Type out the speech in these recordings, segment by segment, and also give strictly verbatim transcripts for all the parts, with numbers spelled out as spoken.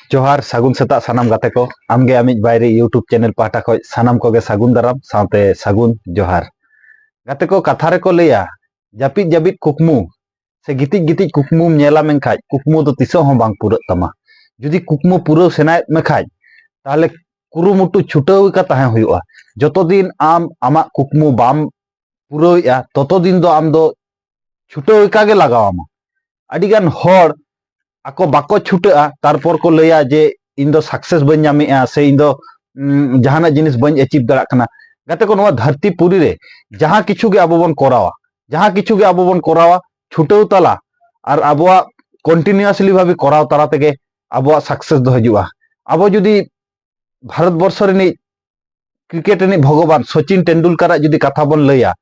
ᱡᱚᱦᱟᱨ, ᱥᱟᱹᱜᱩᱱ ᱥᱮᱛᱟᱜ ᱥᱟᱱᱟᱢ ᱜᱟᱛᱮ ᱠᱚ᱾ ᱟᱢᱜᱮ ᱟᱢᱤᱡ ᱵᱟᱭᱨᱤ YouTube ᱪᱮᱱᱮᱞ ᱯᱟᱦᱴᱟ ᱠᱷᱚᱱ ᱥᱟᱱᱟᱢ ᱠᱚᱜᱮ ᱥᱟᱹᱜᱩᱱ ᱫᱟᱨᱟᱢ ᱥᱟᱶᱛᱮ ᱥᱟᱹᱜᱩᱱ ᱡᱚᱦᱟᱨ᱾ ᱜᱟᱛᱮ ᱠᱚ, ᱠᱟᱛᱷᱟ ᱨᱮᱠᱚ ᱞᱟᱹᱭᱟ, ᱡᱟᱹᱯᱤᱫ ᱡᱟᱹᱯᱤᱫ ᱠᱩᱠᱢᱩ ᱥᱮ ᱜᱤᱛᱤᱡ ᱜᱤᱛᱤᱡ ᱠᱩᱠᱢᱩᱢ ᱧᱮᱞᱟ, ᱢᱮᱱᱠᱷᱟᱡ ᱠᱩᱠᱢᱩ ᱫᱚ ᱛᱤᱥᱚᱜ ᱦᱚᱸ ᱵᱟᱝ ᱯᱩᱨᱟᱹᱜ ᱛᱟᱢᱟ᱾ ᱡᱩᱫᱤ ᱠᱩᱠᱢᱩ ᱯᱩᱨᱟᱹᱣ ᱥᱟᱱᱟᱭᱮᱫ ᱢᱮᱠᱷᱟᱡ, ᱛᱟᱦᱞᱮ ᱠᱩᱨᱩᱢᱩᱴᱩ ᱪᱷᱩᱴᱟᱹᱣ ᱞᱮᱠᱟ ᱛᱟᱦᱮᱸ ᱦᱩᱭᱩᱜᱼᱟ᱾ ᱡᱚᱛᱚ ᱫᱤᱱ ᱟᱢ ᱟᱢᱟᱜ ᱠᱩᱠᱢᱩ ᱵᱟᱢ ᱯᱩᱨᱟᱹᱣᱮᱫᱼᱟ, ᱛᱚᱛᱚ ᱫᱤᱱ ᱫᱚ ᱟᱢ ᱫᱚ ᱪᱷᱩᱴᱟᱹᱣ ᱞᱮᱠᱟ ᱜᱮ ᱞᱟᱜᱟᱣ ᱟᱢᱟ᱾ ᱟᱹᱰᱤ ᱜᱟᱱ ᱦᱚᱲ ᱟᱠᱚ ᱵᱟᱠᱚ ᱪᱷᱩᱴᱟᱹᱜᱼᱟ, ᱛᱟᱨᱯᱚᱨ ᱠᱚ ᱞᱟᱹᱭᱟ ᱡᱮ, "ᱤᱧ ᱫᱚ success ᱵᱟᱹᱧ ᱧᱟᱢᱮᱫᱼᱟ" ᱥᱮ "ᱤᱧ ᱫᱚ, ᱩᱸ, ᱡᱟᱦᱟᱱᱟᱜ ᱡᱤᱱᱤᱥ ᱵᱟᱹᱧ achieve ᱫᱟᱲᱮᱭᱟᱜ ᱠᱟᱱᱟ᱾" ᱜᱟᱛᱮ ᱠᱚ, ᱱᱚᱣᱟ ᱫᱷᱟᱹᱨᱛᱤ ᱯᱩᱨᱤ ᱨᱮ ᱡᱟᱦᱟᱸ ᱠᱤᱪᱷᱩ ᱜᱮ ᱟᱵᱚ ᱵᱚᱱ ᱠᱚᱨᱟᱣᱟ, ᱡᱟᱦᱟᱸ ᱠᱤᱪᱷᱩ ᱜᱮ ᱟᱵᱚ ᱵᱚᱱ ᱠᱚᱨᱟᱣᱟ, ᱪᱷᱩᱴᱟᱹᱣ ᱛᱟᱞᱟ ᱟᱨ ᱟᱵᱚᱣᱟᱜ continuously ᱵᱷᱟᱵᱮ ᱠᱚᱨᱟᱣ ᱛᱟᱞᱟ ᱛᱮᱜᱮ ᱟᱵᱚᱣᱟᱜ success ᱫᱚ ᱦᱤᱡᱩᱜᱼᱟ᱾ ᱟᱵᱚ ᱡᱩᱫᱤ ᱵᱷᱟᱨᱚᱛ ᱵᱚᱨᱥᱚ ᱨᱤᱱᱤᱡ cricket ᱨᱤᱱᱤᱡ ᱵᱷᱚᱜᱚᱵᱟᱱ ᱥᱚᱪᱤᱱ ᱴᱮᱱᱰᱩᱞᱠᱟᱨᱟᱜ ᱡᱩᱫᱤ ᱠᱟᱛᱷᱟ ᱵᱚᱱ ᱞᱟᱹᱭᱟ,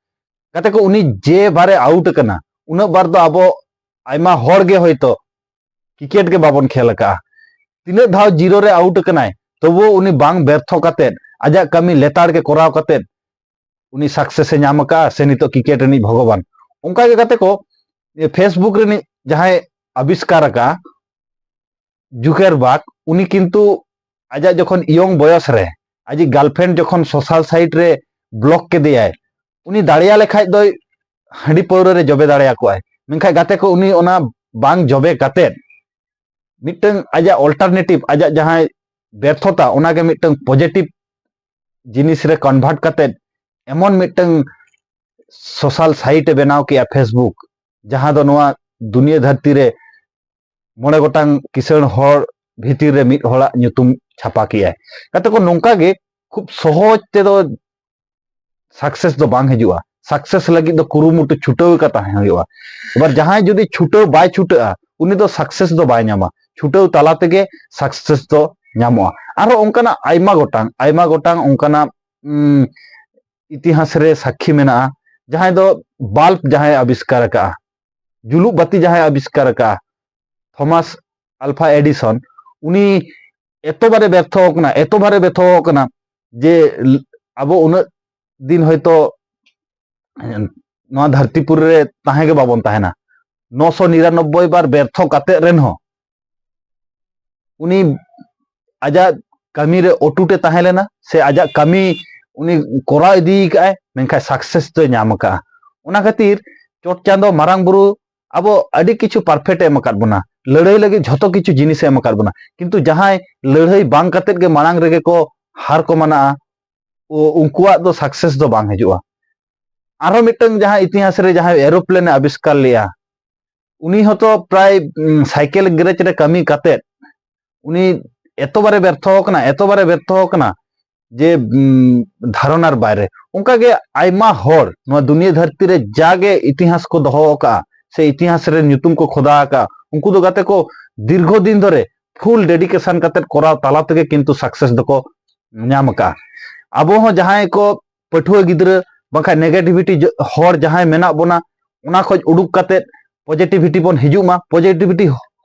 ᱜᱟᱛᱮ ᱠᱚ, ᱩᱱᱤ ᱡᱮ ᱵᱟᱨᱮ out ᱟᱠᱟᱱᱟ, ᱩᱱᱟᱹᱜ ᱵᱟᱨ ᱫᱚ ᱟᱵᱚ ᱟᱭᱢᱟ ᱦᱚᱲ ᱜᱮ ᱦᱚᱭᱛᱚ cricket ᱜᱮ ᱵᱟᱵᱚᱱ ᱠᱷᱮᱞ ᱟᱠᱟᱫᱼᱟ᱾ ᱛᱤᱱᱟᱹᱜ ᱫᱷᱟᱣ zero ᱨᱮ out ᱟᱠᱟᱱᱟᱭ, ᱛᱚᱵᱩ ᱩᱱᱤ ᱵᱟᱝ ᱵᱮᱨᱛᱷᱚ ᱠᱟᱛᱮᱫ, ᱟᱡᱟᱜ ᱠᱟᱹᱢᱤ ᱞᱮᱛᱟᱲ ᱜᱮ ᱠᱚᱨᱟᱣ ᱠᱟᱛᱮᱫ ᱩᱱᱤ success ᱮ ᱧᱟᱢ ᱟᱠᱟᱫᱼᱟ, ᱥᱮ ᱱᱤᱛᱚᱜ cricket ᱨᱤᱱᱤᱡ ᱵᱷᱚᱜᱚᱵᱟᱱ᱾ ᱚᱱᱠᱟ ᱜᱮ ᱜᱟᱛᱮ ᱠᱚ, Facebook ᱨᱤᱱᱤᱡ ᱡᱟᱦᱟᱸᱭ ᱟᱵᱤᱥᱠᱟᱨ ᱟᱠᱟᱫᱼᱟ, ᱡᱩᱠᱟᱨᱵᱟᱨᱜ, ᱩᱱᱤ ᱠᱤᱱᱛᱩ ᱟᱡᱟᱜ ᱡᱚᱠᱷᱚᱱ young ᱵᱚᱭᱚᱥ ᱨᱮ ᱟᱡᱤᱡ girlfriend ᱡᱚᱠᱷᱚᱱ social site ᱨᱮ block ᱠᱮᱫᱮᱭᱟᱭ, ᱩᱱᱤ ᱫᱟᱲᱮᱭᱟ ᱞᱮᱠᱷᱟᱡ ᱫᱚᱭ ᱦᱟᱺᱰᱤ ᱯᱟᱹᱣᱨᱟᱹ ᱨᱮ ᱡᱚᱵᱮ ᱫᱟᱲᱮᱭᱟᱠᱚᱣᱟᱭ᱾ ᱢᱮᱱᱠᱷᱟᱱ ᱜᱟᱛᱮ ᱠᱚ, ᱩᱱᱤ ᱚᱱᱟ ᱵᱟᱝ ᱡᱚᱵᱮ ᱠᱟᱛᱮᱫ ᱢᱤᱫᱴᱟᱝ ᱟᱡᱟᱜ alternative, ᱟᱡᱟᱜ ᱡᱟᱦᱟᱸᱭ ᱵᱮᱨᱛᱷᱚᱛᱟ, ᱚᱱᱟᱜᱮ ᱢᱤᱫᱴᱟᱝ positive ᱡᱤᱱᱤᱥ ᱨᱮ convert ᱠᱟᱛᱮᱫ ᱮᱢᱚᱱ ᱢᱤᱫᱴᱟᱝ social site ᱮ ᱵᱮᱱᱟᱣ ᱠᱮᱜᱼᱟ, Facebook, ᱡᱟᱦᱟᱸ ᱫᱚ ᱱᱚᱣᱟ ᱫᱩᱱᱤᱭᱟᱹ ᱫᱷᱟᱹᱨᱛᱤ ᱨᱮ ᱢᱚᱬᱮ ᱜᱚᱴᱟᱝ ᱠᱤᱥᱟᱹᱬ ᱦᱚᱲ ᱵᱷᱤᱛᱤᱨ ᱨᱮ ᱢᱤᱫ ᱦᱚᱲᱟᱜ ᱧᱩᱛᱩᱢ ᱪᱷᱟᱯᱟ ᱠᱮᱜᱼᱟᱭ᱾ ᱜᱟᱛᱮ ᱠᱚ, ᱱᱚᱝᱠᱟ ᱜᱮ ᱠᱷᱩᱵ ᱥᱚᱦᱚᱡ ᱛᱮᱫᱚ success ᱫᱚ ᱵᱟᱝ ᱦᱤᱡᱩᱜᱼᱟ᱾ Success ᱞᱟᱹᱜᱤᱫ ᱫᱚ ᱠᱩᱨᱩᱢᱩᱴᱩ ᱪᱷᱩᱴᱟᱹᱣ ᱟᱠᱟ ᱛᱟᱦᱮᱸ ᱦᱩᱭᱩᱜᱼᱟ᱾ ᱟᱵᱟᱨ ᱡᱟᱦᱟᱸᱭ ᱡᱩᱫᱤ ᱪᱷᱩᱴᱟᱹᱣ ᱵᱟᱭ ᱪᱷᱩᱴᱟᱹᱜᱼᱟ, ᱩᱱᱤ ᱫᱚ success ᱫᱚ ᱵᱟᱭ ᱧᱟᱢᱟ᱾ ᱪᱷᱩᱴᱟᱹᱣ ᱛᱟᱞᱟ ᱛᱮᱜᱮ success ᱫᱚ ᱧᱟᱢᱚᱜᱼᱟ᱾ ᱟᱨᱦᱚᱸ ᱚᱱᱠᱟᱱᱟᱜ ᱟᱭᱢᱟ ᱜᱚᱴᱟᱝ, ᱟᱭᱢᱟ ᱜᱚᱴᱟᱝ ᱚᱱᱠᱟᱱᱟᱜ, ᱩᱢ, ᱤᱛᱤᱦᱟᱥ ᱨᱮ ᱥᱟᱹᱠᱷᱤ ᱢᱮᱱᱟᱜᱼᱟ᱾ ᱡᱟᱦᱟᱸᱭ ᱫᱚ bulb ᱡᱟᱦᱟᱸᱭ ᱟᱵᱤᱥᱠᱟᱨ ᱟᱠᱟᱫᱼᱟ, ᱡᱩᱞᱩᱜ ᱵᱟᱹᱛᱤ ᱡᱟᱦᱟᱸᱭ ᱟᱵᱤᱥᱠᱟᱨ ᱟᱠᱟᱫᱼᱟ, ᱛᱷᱚᱢᱟᱥ ᱟᱞᱯᱷᱟ ᱮᱰᱤᱥᱚᱱ, ᱩᱱᱤ ᱮᱛᱚ ᱵᱟᱨᱮ ᱵᱮᱨᱛᱷᱚ ᱟᱠᱟᱱᱟ, ᱮᱛᱚ ᱵᱟᱨᱮ ᱵᱮᱨᱛᱷᱚ ᱟᱠᱟᱱᱟ ᱡᱮ ᱞ-, ᱟᱵᱚ ᱩᱱᱟᱹᱜ ᱫᱤᱱ ᱦᱚᱭᱛᱚ ᱱᱚᱣᱟ ᱫᱷᱟᱹᱨᱛᱤ ᱯᱩᱨᱤ ᱨᱮ ᱛᱟᱦᱮᱸ ᱜᱮ ᱵᱟᱵᱚᱱ ᱛᱟᱦᱮᱱᱟ᱾ ᱱᱚᱥᱚ ᱱᱤᱨᱟᱱᱚᱵᱵᱳᱭ ᱵᱟᱨ ᱵᱮᱨᱛᱷᱚ ᱠᱟᱛᱮ ᱨᱮᱦᱚᱸ ᱩᱱᱤ ᱟᱡᱟᱜ ᱠᱟᱹᱢᱤ ᱨᱮ ᱚᱴᱩᱴ ᱮ ᱛᱟᱦᱮᱸ ᱞᱮᱱᱟ, ᱥᱮ ᱟᱡᱟᱜ ᱠᱟᱹᱢᱤ ᱩᱱᱤ ᱠᱚᱨᱟᱣ ᱤᱫᱤ ᱠᱟᱜᱼᱟᱭ, ᱢᱮᱱᱠᱷᱟᱱ ᱥᱟᱠᱥᱮᱥ ᱫᱚᱭ ᱧᱟᱢ ᱟᱠᱟᱫᱼᱟ᱾ ᱚᱱᱟ ᱠᱷᱟᱹᱛᱤᱨ ᱪᱚᱴ ᱪᱟᱸᱫᱚ ᱢᱟᱨᱟᱝ ᱵᱩᱨᱩ ᱟᱵᱚ ᱟᱹᱰᱤ ᱠᱤᱪᱷᱩ ᱯᱟᱨᱯᱷᱮᱠᱴ ᱮ ᱮᱢ ᱟᱠᱟᱫ ᱵᱚᱱᱟ, ᱞᱟᱹᱲᱦᱟᱹᱭ ᱞᱟᱹᱜᱤᱫ ᱡᱷᱚᱛᱚ ᱠᱤᱪᱷᱩ ᱡᱤᱱᱤᱥ ᱮ ᱮᱢ ᱟᱠᱟᱫ ᱵᱚᱱᱟ, ᱠᱤᱱᱛᱩ ᱡᱟᱦᱟᱸᱭ ᱞᱟᱹᱲᱦᱟᱹᱭ ᱵᱟᱝ ᱠᱟᱛᱮᱫ ᱜᱮ ᱢᱟᱲᱟᱝ ᱨᱮᱜᱮ ᱠᱚ ᱦᱟᱨ ᱠᱚ ᱢᱟᱱᱟᱜᱼᱟ, ᱩ- ᱩᱱᱠᱩᱣᱟᱜ ᱫᱚ ᱥᱟᱠᱥᱮᱥ ᱫᱚ ᱵᱟᱝ ᱦᱤᱡᱩᱜᱼᱟ᱾ ᱟᱨᱦᱚᱸ ᱢᱤᱫᱴᱟᱝ ᱡᱟᱦᱟᱸ ᱤᱛᱤᱦᱟᱥ ᱨᱮ ᱡᱟᱦᱟᱸᱭ ᱮᱨᱳᱯᱞᱮᱱ ᱮ ᱟᱵᱤᱥᱠᱟᱨ ᱞᱮᱜᱼᱟ, ᱩᱱᱤ ᱦᱚᱸᱛᱚ ᱯᱨᱟᱭ, ᱩᱢ, ᱥᱟᱭᱠᱮᱞ ᱜᱮᱨᱮᱡᱽ ᱨᱮ ᱠᱟᱹᱢᱤ ᱠᱟᱛᱮᱫ ᱩᱱᱤ ᱮᱛᱚᱵᱟᱨᱮ ᱵᱮᱨᱛᱷᱚ ᱟᱠᱟᱱᱟ, ᱮᱛᱚᱵᱟᱨᱮ ᱵᱮᱨᱛᱷᱚ ᱟᱠᱟᱱᱟ ᱡᱮ, ᱩᱢ, ᱫᱷᱟᱨᱚᱱᱟᱨ ᱵᱟᱭᱨᱮ᱾ ᱚᱱᱠᱟᱜᱮ ᱟᱭᱢᱟ ᱦᱚᱲ ᱱᱚᱣᱟ ᱫᱩᱱᱤᱭᱟᱹ ᱫᱷᱟᱹᱨᱛᱤ ᱨᱮ ᱡᱟᱜᱮ ᱤᱛᱤᱦᱟᱥ ᱠᱚ ᱫᱚᱦᱚ ᱟᱠᱟᱫᱼᱟ, ᱥᱮ ᱤᱛᱤᱦᱟᱥ ᱨᱮ ᱧᱩᱛᱩᱢ ᱠᱚ ᱠᱷᱚᱫᱟ ᱟᱠᱟᱫᱼᱟ, ᱩᱱᱠᱩ ᱫᱚ ᱜᱟᱛᱮ ᱠᱚ ᱫᱤᱨᱜᱷᱚ ᱫᱤᱱ ᱫᱷᱚᱨᱮ ᱯᱷᱩᱞ ᱰᱮᱰᱤᱠᱮᱥᱚᱱ ᱠᱟᱛᱮᱫ ᱠᱚᱨᱟᱣ ᱛᱟᱞᱟ ᱛᱮᱜᱮ ᱠᱤᱱᱛᱩ ᱥᱟᱠᱥᱮᱥ ᱫᱚᱠᱚ ᱧᱟᱢ ᱟᱠᱟᱫᱼᱟ᱾ ᱟᱵᱚ ᱦᱚᱸ ᱡᱟᱦᱟᱸᱭ ᱠᱚ ᱯᱟᱹᱴᱷᱩᱣᱟᱹ ᱜᱤᱫᱽᱨᱟᱹ ᱵᱟᱝᱠᱷᱟᱱ ᱱᱮᱜᱮᱴᱤᱵᱷᱤᱴᱤ ᱦᱚᱲ ᱡᱟᱦᱟᱸᱭ ᱢᱮᱱᱟᱜ ᱵᱚᱱᱟ, ᱚᱱᱟ ᱠᱷᱚᱱ ᱩᱰᱩᱠ ᱠᱟᱛᱮᱫ ᱯᱚᱡᱤᱴᱤᱵᱷᱤᱴᱤ ᱵᱚᱱ ᱦᱤᱡᱩᱜ ᱢᱟ᱾ ᱯᱚᱡᱤᱴᱤᱵᱷᱤᱴᱤ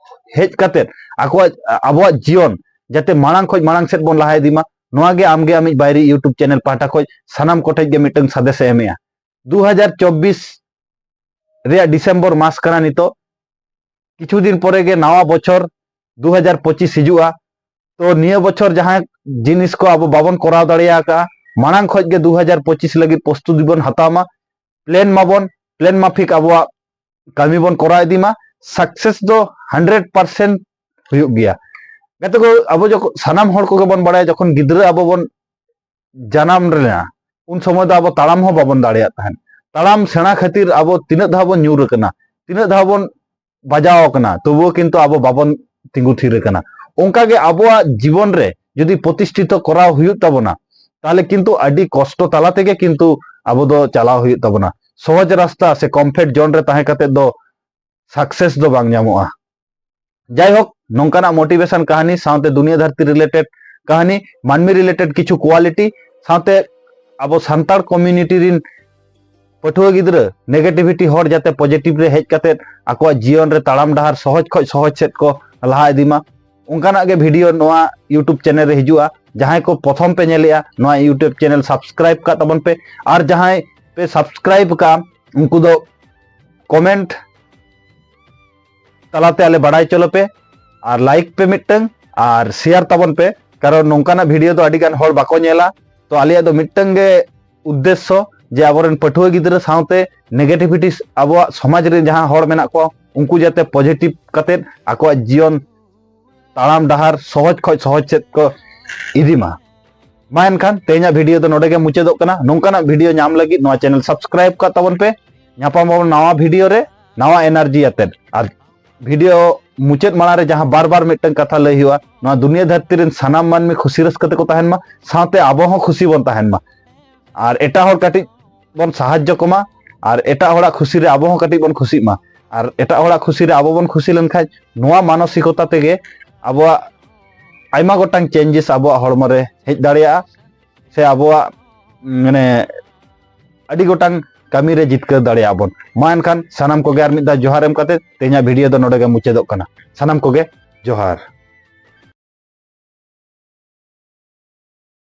ᱦᱮᱡ ᱠᱟᱛᱮᱫ ᱟᱠᱚᱣᱟᱜ, ᱟᱵᱚᱣᱟᱜ ᱡᱤᱭᱚᱱ ᱡᱟᱛᱮ ᱢᱟᱲᱟᱝ ᱠᱷᱚᱱ ᱢᱟᱲᱟᱝ ᱥᱮᱫ ᱵᱚᱱ ᱞᱟᱦᱟ ᱤᱫᱤ ᱢᱟ, ᱱᱚᱣᱟ ᱜᱮ ᱟᱢᱜᱮ ᱟᱢᱤᱡ ᱵᱟᱭᱨᱤ YouTube ᱪᱮᱱᱮᱞ ᱯᱟᱦᱴᱟ ᱠᱷᱚᱱ ᱥᱟᱱᱟᱢ ᱠᱚᱴᱷᱮᱱ ᱜᱮ ᱢᱤᱫᱴᱟᱝ ᱥᱟᱸᱫᱮᱥ ᱮ ᱮᱢᱮᱜᱼᱟ᱾ ᱫᱩ ᱦᱟᱡᱟᱨ ᱪᱚᱵᱵᱤᱥ ᱨᱮᱭᱟᱜ ᱰᱤᱥᱮᱢᱵᱚᱨ ᱢᱟᱥ ᱠᱟᱱᱟ ᱱᱤᱛᱚᱜ, ᱠᱤᱪᱷᱩ ᱫᱤᱱ ᱯᱚᱨᱮ ᱜᱮ ᱱᱟᱣᱟ ᱵᱚᱪᱷᱚᱨ ᱫᱩ ᱦᱟᱡᱟᱨ ᱯᱚᱸᱪᱤᱥ ᱦᱤᱡᱩᱜᱼᱟ᱾ ᱛᱚ ᱱᱤᱭᱟᱹ ᱵᱚᱪᱷᱚᱨ ᱡᱟᱦᱟᱸ ᱡᱤᱱᱤᱥ ᱠᱚ ᱟᱵᱚ ᱵᱟᱵᱚᱱ ᱠᱚᱨᱟᱣ ᱫᱟᱲᱮ ᱟᱠᱟᱫᱼᱟ, ᱢᱟᱲᱟᱝ ᱠᱷᱚᱱ ᱜᱮ ᱫᱩ ᱦᱟᱡᱟᱨ ᱯᱚᱸᱪᱤᱥ ᱞᱟᱹᱜᱤᱫ ᱯᱨᱚᱥᱛᱩᱛᱤ ᱵᱚᱱ ᱦᱟᱛᱟᱣ ᱢᱟ, ᱯᱞᱮᱱ ᱢᱟᱵᱚᱱ, ᱯᱞᱮᱱ ᱢᱟᱯᱷᱤᱠ ᱟᱵᱚᱣᱟᱜ ᱠᱟᱹᱢᱤ ᱵᱚᱱ ᱠᱚᱨᱟᱣ ᱤᱫᱤ ᱢᱟ᱾ ᱥᱟᱠᱥᱮᱥ ᱫᱚ ᱦᱟᱱᱰᱨᱮᱰ ᱯᱟᱨᱥᱮᱱᱴ ᱦᱩᱭᱩᱜ ᱜᱮᱭᱟ᱾ ᱜᱟᱛᱮ ᱠᱚ, ᱟᱵᱚ ᱡᱚᱠᱷᱚᱱ, ᱥᱟᱱᱟᱢ ᱦᱚᱲ ᱠᱚᱜᱮ ᱵᱚᱱ ᱵᱟᱲᱟᱭᱟ, ᱡᱚᱠᱷᱚᱱ ᱜᱤᱫᱽᱨᱟᱹ ᱟᱵᱚ ᱵᱚᱱ ᱡᱟᱱᱟᱢ ᱞᱮᱱᱟ, ᱩᱱ ᱥᱚᱢᱚᱭ ᱫᱚ ᱟᱵᱚ ᱛᱟᱲᱟᱢ ᱦᱚᱸ ᱵᱟᱵᱚᱱ ᱫᱟᱲᱮᱭᱟᱜ ᱛᱟᱦᱮᱸᱫ᱾ ᱛᱟᱲᱟᱢ ᱥᱮᱬᱟ ᱠᱷᱟᱹᱛᱤᱨ ᱟᱵᱚ ᱛᱤᱱᱟᱹᱜ ᱫᱷᱟᱣ ᱵᱚᱱ ᱧᱩᱨ ᱟᱠᱟᱱᱟ, ᱛᱤᱱᱟᱹᱜ ᱫᱷᱟᱣ ᱵᱚᱱ ᱵᱟᱡᱟᱣ ᱟᱠᱟᱱᱟ, ᱛᱚᱵᱩᱣ ᱠᱤᱱᱛᱩ ᱟᱵᱚ ᱵᱟᱵᱚᱱ ᱛᱤᱸᱜᱩ ᱛᱷᱤᱨ ᱟᱠᱟᱱᱟ᱾ ᱚᱱᱠᱟᱜᱮ ᱟᱵᱚᱣᱟᱜ ᱡᱤᱵᱚᱱ ᱨᱮ ᱡᱩᱫᱤ ᱯᱨᱚᱛᱤᱥᱴᱷᱤᱛᱚ ᱠᱚᱨᱟᱣ ᱦᱩᱭᱩᱜ ᱛᱟᱵᱚᱱᱟ, ᱛᱟᱦᱚᱞᱮ ᱠᱤᱱᱛᱩ ᱟᱹᱰᱤ ᱠᱚᱥᱴᱚ ᱛᱟᱞᱟ ᱛᱮᱜᱮ ᱠᱤᱱᱛᱩ ᱟᱵᱚ ᱫᱚ ᱪᱟᱞᱟᱣ ᱦᱩᱭᱩᱜ ᱛᱟᱵᱚᱱᱟ᱾ ᱥᱚᱦᱚᱡ ᱨᱟᱥᱛᱟ ᱥᱮ ᱠᱚᱢᱯᱷᱚᱨᱴ ᱡᱳᱱ ᱨᱮ ᱛᱟᱦᱮᱸ ᱠᱟᱛᱮ ᱫᱚ ᱥᱟᱠᱥᱮᱥ ᱫᱚ ᱵᱟᱝ ᱧᱟᱢᱚᱜᱼᱟ᱾ ᱡᱟᱭᱦᱳᱠ, ᱱᱚᱝᱠᱟᱱᱟᱜ ᱢᱳᱴᱤᱵᱷᱮᱥᱚᱱ ᱠᱟᱹᱦᱱᱤ ᱥᱟᱶᱛᱮ ᱫᱩᱱᱤᱭᱟᱹ ᱫᱷᱟᱹᱨᱛᱤ ᱨᱤᱞᱮᱴᱮᱰ ᱠᱟᱹᱦᱱᱤ, ᱢᱟᱹᱱᱢᱤ ᱨᱤᱞᱮᱴᱮᱰ ᱠᱤᱪᱷᱩ ᱠᱳᱣᱟᱞᱤᱴᱤ ᱥᱟᱶᱛᱮ ᱟᱵᱚ ᱥᱟᱱᱛᱟᱲ ᱠᱚᱢᱤᱭᱩᱱᱤᱴᱤ ᱨᱤᱱ ᱯᱟᱹᱴᱷᱩᱣᱟᱹ ᱜᱤᱫᱽᱨᱟᱹ ᱱᱮᱜᱮᱴᱤᱵᱷᱤᱴᱤ ᱦᱚᱲ ᱡᱟᱛᱮ ᱯᱚᱡᱤᱴᱤᱵᱷ ᱨᱮ ᱦᱮᱡ ᱠᱟᱛᱮ ᱟᱠᱚᱣᱟᱜ ᱡᱤᱭᱚᱱ ᱨᱮ ᱛᱟᱲᱟᱢ ᱰᱟᱦᱟᱨ ᱥᱚᱦᱚᱡ ᱠᱷᱚᱱ ᱥᱚᱦᱚᱡ ᱥᱮᱫ ᱠᱚ ᱞᱟᱦᱟ ᱤᱫᱤ ᱢᱟ, ᱚᱱᱠᱟᱱᱟᱜ ᱜᱮ ᱵᱷᱤᱰᱤᱭᱳ ᱱᱚᱣᱟ YouTube ᱪᱮᱱᱮᱞ ᱨᱮ ᱦᱤᱡᱩᱜᱼᱟ᱾ ᱡᱟᱦᱟᱸᱭ ᱠᱚ ᱯᱨᱚᱛᱷᱚᱢ ᱯᱮ ᱧᱮᱞᱮᱜᱼᱟ, ᱱᱚᱣᱟ YouTube ᱪᱮᱱᱮᱞ ᱥᱟᱵᱥᱠᱨᱟᱭᱤᱵ ᱠᱟᱜ ᱛᱟᱵᱚᱱ ᱯᱮ, ᱟᱨ ᱡᱟᱦᱟᱸᱭ ᱯᱮ ᱥᱟᱵᱥᱠᱨᱟᱭᱤᱵ ᱠᱟᱜᱼᱟ ᱩᱱᱠᱩ ᱫᱚ ᱠᱚᱢᱮᱱᱴ ᱛᱟᱞᱟᱛᱮ ᱟᱞᱮ ᱵᱟᱲᱟᱭ ᱦᱚᱪᱚ ᱞᱮᱯᱮ, ᱟᱨ ᱞᱟᱭᱤᱠ ᱯᱮ ᱢᱤᱫᱴᱟᱝ, ᱟᱨ ᱥᱮᱭᱟᱨ ᱛᱟᱵᱚᱱ ᱯᱮ, ᱠᱟᱨᱚᱱ ᱱᱚᱝᱠᱟᱱᱟᱜ ᱵᱷᱤᱰᱤᱭᱳ ᱫᱚ ᱟᱹᱰᱤ ᱜᱟᱱ ᱦᱚᱲ ᱵᱟᱠᱚ ᱧᱮᱞᱟ᱾ ᱛᱚ ᱟᱞᱮᱭᱟᱜ ᱫᱚ ᱢᱤᱫᱴᱟᱝ ᱜᱮ ᱩᱫᱽᱫᱮᱥᱥᱚ ᱡᱮ ᱟᱵᱚᱨᱮᱱ ᱯᱟᱹᱴᱷᱩᱣᱟᱹ ᱜᱤᱫᱽᱨᱟᱹ ᱥᱟᱶᱛᱮ ᱱᱮᱜᱮᱴᱤᱵᱷᱤᱴᱤ ᱟᱵᱚᱣᱟᱜ ᱥᱚᱢᱟᱡᱽ ᱨᱮ ᱡᱟᱦᱟᱸ ᱦᱚᱲ ᱢᱮᱱᱟᱜ ᱠᱚᱣᱟ ᱩᱱᱠᱩ ᱡᱟᱛᱮ ᱯᱚᱡᱤᱴᱤᱵᱷ ᱠᱟᱛᱮᱫ ᱟᱠᱚᱣᱟᱜ ᱡᱤᱭᱚᱱ ᱛᱟᱲᱟᱢ ᱰᱟᱦᱟᱨ ᱥᱚᱦᱚᱡ ᱠᱷᱚᱡ ᱥᱚᱦᱚᱡ ᱥᱮᱫ ᱠᱚ ᱤᱫᱤ ᱢᱟ᱾ ᱢᱟ ᱮᱱᱠᱷᱟᱱ ᱛᱮᱦᱮᱧᱟᱜ ᱵᱷᱤᱰᱤᱭᱳ ᱫᱚ ᱱᱚᱰᱮ ᱜᱮ ᱢᱩᱪᱟᱹᱫᱚᱜ ᱠᱟᱱᱟ᱾ ᱱᱚᱝᱠᱟᱱᱟᱜ ᱵᱷᱤᱰᱤᱭᱳ ᱧᱟᱢ ᱞᱟᱹᱜᱤᱫ ᱱᱚᱣᱟ ᱪᱮᱱᱮᱞ ᱥᱟᱵᱥᱠᱨᱟᱭᱤᱵ ᱠᱟᱜ ᱛᱟᱵᱚᱱ ᱯᱮ᱾ ᱧᱟᱯᱟᱢ ᱟᱵᱚᱱ ᱱᱟᱣᱟ ᱵᱷᱤᱰᱤᱭᱳ ᱨᱮ ᱱᱟᱣᱟ ᱮᱱᱟᱨᱡᱤ ᱟᱛᱮᱫ᱾ ᱟᱨ ᱵᱷᱤᱰᱤᱭᱳ ᱢᱩᱪᱟᱹᱫ ᱢᱟᱲᱟᱝ ᱨᱮ ᱡᱟᱦᱟᱸ ᱵᱟᱨ ᱵᱟᱨ ᱢᱤᱫᱴᱟᱝ ᱠᱟᱛᱷᱟ ᱞᱟᱹᱭ ᱦᱩᱭᱩᱜᱼᱟ, ᱱᱚᱣᱟ ᱫᱩᱱᱤᱭᱟᱹ ᱫᱷᱟᱹᱨᱛᱤ ᱨᱮᱱ ᱥᱟᱱᱟᱢ ᱢᱟᱹᱱᱢᱤ ᱠᱷᱩᱥᱤ ᱨᱟᱹᱥᱠᱟᱹ ᱛᱮᱠᱚ ᱛᱟᱦᱮᱱ ᱢᱟ, ᱥᱟᱶᱛᱮ ᱟᱵᱚ ᱦᱚᱸ ᱠᱷᱩᱥᱤ ᱵᱚᱱ ᱛᱟᱦᱮᱱ ᱢᱟ᱾ ᱟᱨ ᱮᱴᱟᱜ ᱦᱚᱲ ᱠᱟᱹᱴᱤᱡ ᱵᱚᱱ ᱥᱟᱦᱟᱡᱽᱡᱚ ᱠᱚᱢᱟ, ᱟᱨ ᱮᱴᱟᱜ ᱦᱚᱲᱟᱜ ᱠᱷᱩᱥᱤ ᱨᱮ ᱟᱵᱚ ᱦᱚᱸ ᱠᱟᱹᱴᱤᱡ ᱵᱚᱱ ᱠᱷᱩᱥᱤᱜ ᱢᱟ᱾ ᱟᱨ ᱮᱴᱟᱜ ᱦᱚᱲᱟᱜ ᱠᱷᱩᱥᱤ ᱨᱮ ᱟᱵᱚ ᱵᱚᱱ ᱠᱷᱩᱥᱤ ᱞᱮᱱᱠᱷᱟᱱ ᱱᱚᱣᱟ ᱢᱟᱱᱚᱥᱤᱠᱚᱛᱟ ᱛᱮᱜᱮ ᱟᱵᱚᱣᱟᱜ ᱟᱭᱢᱟ ᱜᱚᱴᱟᱝ ᱪᱮᱧᱡᱮᱥ ᱟᱵᱚᱣᱟᱜ ᱦᱚᱲᱢᱚ ᱨᱮ ᱦᱮᱡ ᱫᱟᱲᱮᱭᱟᱜᱼᱟ, ᱥᱮ ᱟᱵᱚᱣᱟᱜ ᱢᱟᱱᱮ ᱟᱹᱰᱤ ᱜᱚᱴᱟᱝ ᱠᱟᱹᱢᱤ ᱨᱮ ᱡᱤᱛᱠᱟᱹᱨ ᱫᱟᱲᱮᱭᱟᱜᱼᱟ ᱵᱚᱱ᱾ ᱢᱟ ᱮᱱᱠᱷᱟᱱ ᱥᱟᱱᱟᱢ ᱠᱚᱜᱮ ᱟᱨ ᱢᱤᱫ ᱫᱷᱟᱣ ᱡᱚᱦᱟᱨ ᱮᱢ ᱠᱟᱛᱮ ᱛᱮᱦᱮᱧᱟᱜ ᱵᱷᱤᱰᱤᱭᱳ ᱫᱚ ᱱᱚᱰᱮ ᱜᱮ ᱢᱩᱪᱟᱹᱫᱚᱜ ᱠᱟᱱᱟ᱾ ᱥᱟᱱᱟᱢ ᱠᱚᱜᱮ ᱡᱚᱦᱟᱨ᱾